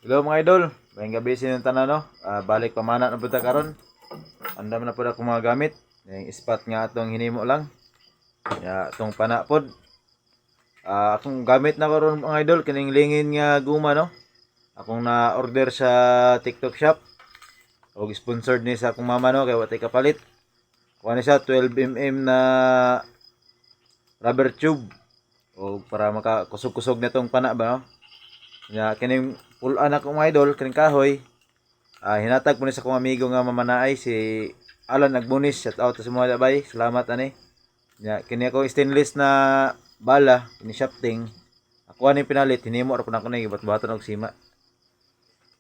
Hello mga idol, maayong gabi sa inyong tanan no. Balik pamana na pud ta karon. Andam na pud akong mga gamit. Yung spot nga atong hinimo lang. Ya, atong pana pod. Akong gamit na karon mga idol kining lingin nga guma no. Akong na order sa TikTok shop. Og sponsored ni sa akong mama no kay wa tay kapalit. Kuha ni siya 12 mm na rubber tube o para makakusog-kusog na tong pana ba no. Nya kining pull-an ako mga idol, kining kahoy. Hinatag po ni sa akong amigo nga mamanaay si Alan Agbunis. Shout out sa mga labay. Salamat ani. Nya kini ako stainless na bala, kini shafting. Ako ani pinalit, hinimo ra pud nako ni gibat-batan og sima.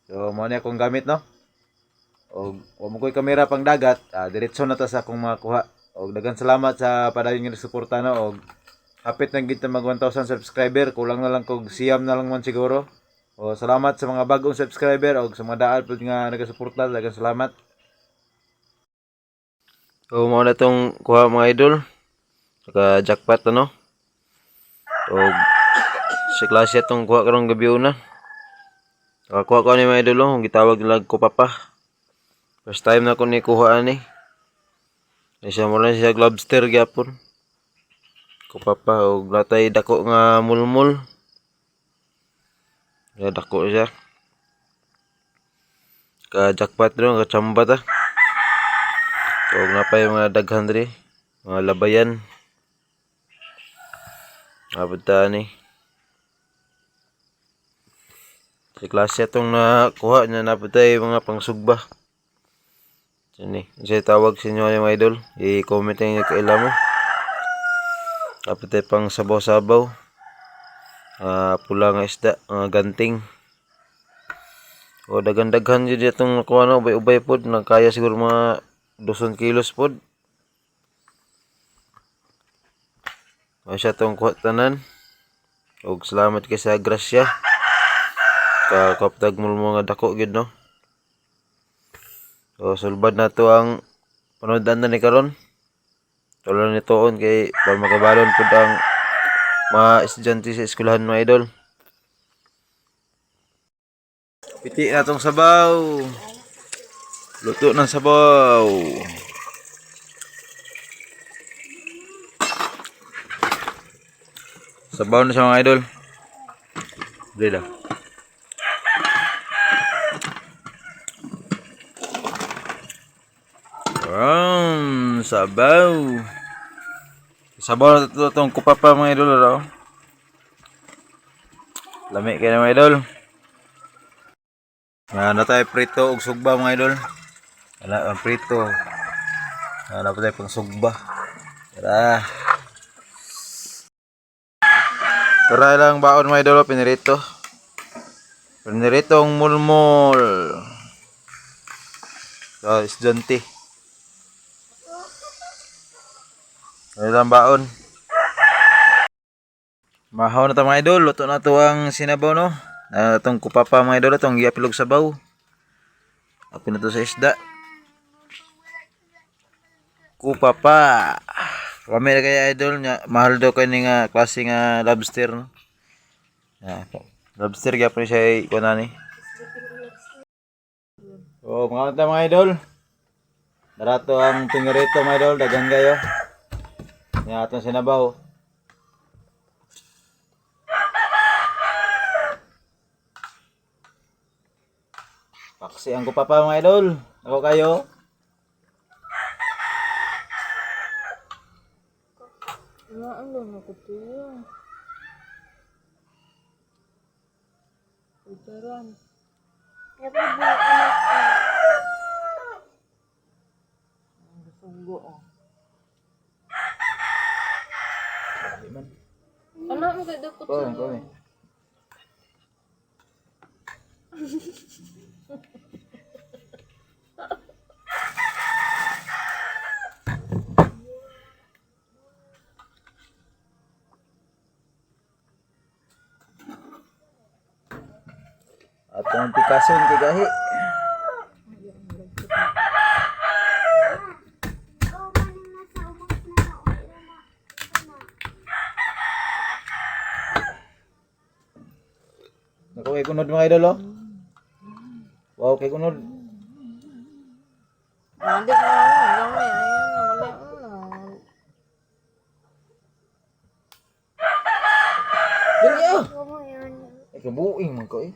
So mao ni akong gamit no. Og wa mo koy kamera pang dagat, diretso na ta sa akong mga kuha. Og daghan salamat sa padayon nga suporta no og hapit na gid ta mag 1,000 subscriber, kulang na lang kog 9 na lang man siguro. O salamat sa mga bagong subscriber og sa mga daal pud nga nagasuporta, daghang salamat. So, mao na tong kuha mga idol. Naka jackpot ano. Og sa klase atong kuha karong gabi una. Nakakuha ko ni mga idol oh, gitawag nila ko papa. First time na ko ni kuha ani. Ay siya mo lang siya lobster gyapon. Ko papa og natay dako nga mulmul. Ya dako siya. Ka jackpot ro, ka chamba ta. Og napay mga daghan diri, mga labayan. Abot ta ani. Sa klase atong nakuha niya napatay mga pangsugba. Sini, unsay tawag sa inyo ani mga idol? I-comment ninyo kaila mo. Napatay pang sabaw-sabaw. Pula nga isda, mga ganting. O daghan-daghan jud atong nakuha no, ubay-ubay pod nagkaya siguro mga 2 kilos pod. O siya tong kuha tanan. Og salamat kay sa grasya. Kakaptag mo mga dako gid no. So sulbad na to ang panood-an na ni karon. Tulo ni tuon kay para makabalon pud ang mga estudyante sa eskwelahan mga idol. Piti na tong sabaw. Luto ng sabaw. Sabaw na siya mga idol. Dili lang. Sabaw. Sabaw na ito itong kupapa mga idol. Raw. Lami kayo mga idol. Nga na tayo prito og sugba mga idol. Wala ang prito. Wala pa tayo pang sugba. Tara. Tara lang baon mga idol, oh, pinirito. Piniritong mulmul. So, estudyante. Ano lang baon. Mahaw na ta mga idol, luto na to ang sinabaw no. Na itong kupapa mga idol, itong giapilog sabaw. Apil na to sa isda. Kupapa. Kami na kaya idol nya, mahal daw kay ni nga klase nga lobster no. Ya, lobster gyapon siya kuan ani. Oh, mga ta mga idol. Darato ang pinirito mga idol, daghan kayo. Nya atong sinabaw. Paksi ang kupapa mga idol. Ako kayo. Ano na ko tiyo. Utaran. Sunggo oh. Anak mo kay dakot Ko, ko. Atong pikason kay gahi. Naku, kunod mga idol oh. Wow, kay kunod. Nandi ko na dami. Ayan na, wala na. Dali ah. Ay, kabuing man ko eh.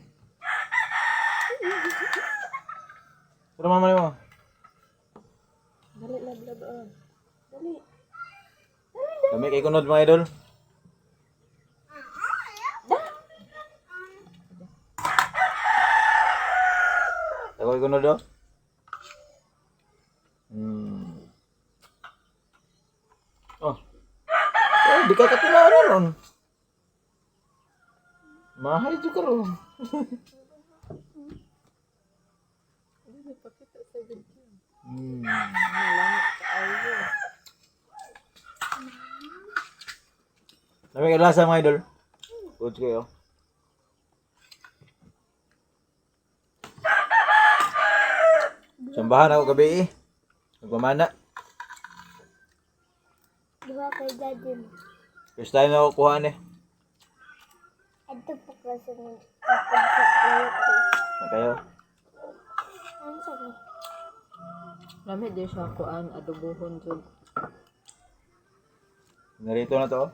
Pero mama mo. Dali, lab, lab, ah. Dali. Kami kay kunod mga idol. Ako kay kunod oh. Oh. Eh, di ka katilaran ron. Mahay jud ka ron. Pakita sa video. Malamit kaayo. Dami kay lasa mga idol. Good kayo. Sambahan ako gabi eh. Nagpamana. Duha kay daddy mo. First time na ako kuhaan eh. Adto pa ko sa mga kapag Na kayo. Ano sa ni? Lamit din siya kuan adobohon jud. Narito na to. Oh.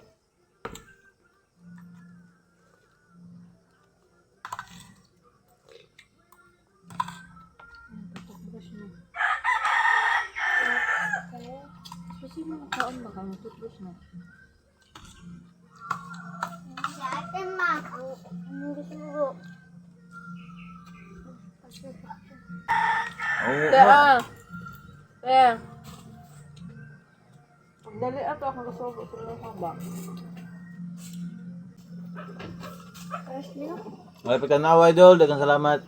Toothbrush na. Kasi mga kaon ba kang toothbrush na? Sa ate ma, ang gusto ko. Oo Te, nga. ah. Te. Dali ato ako gusto ko sa ba. Tapos niyo? Okay, pagtanawa idol. Daghang salamat.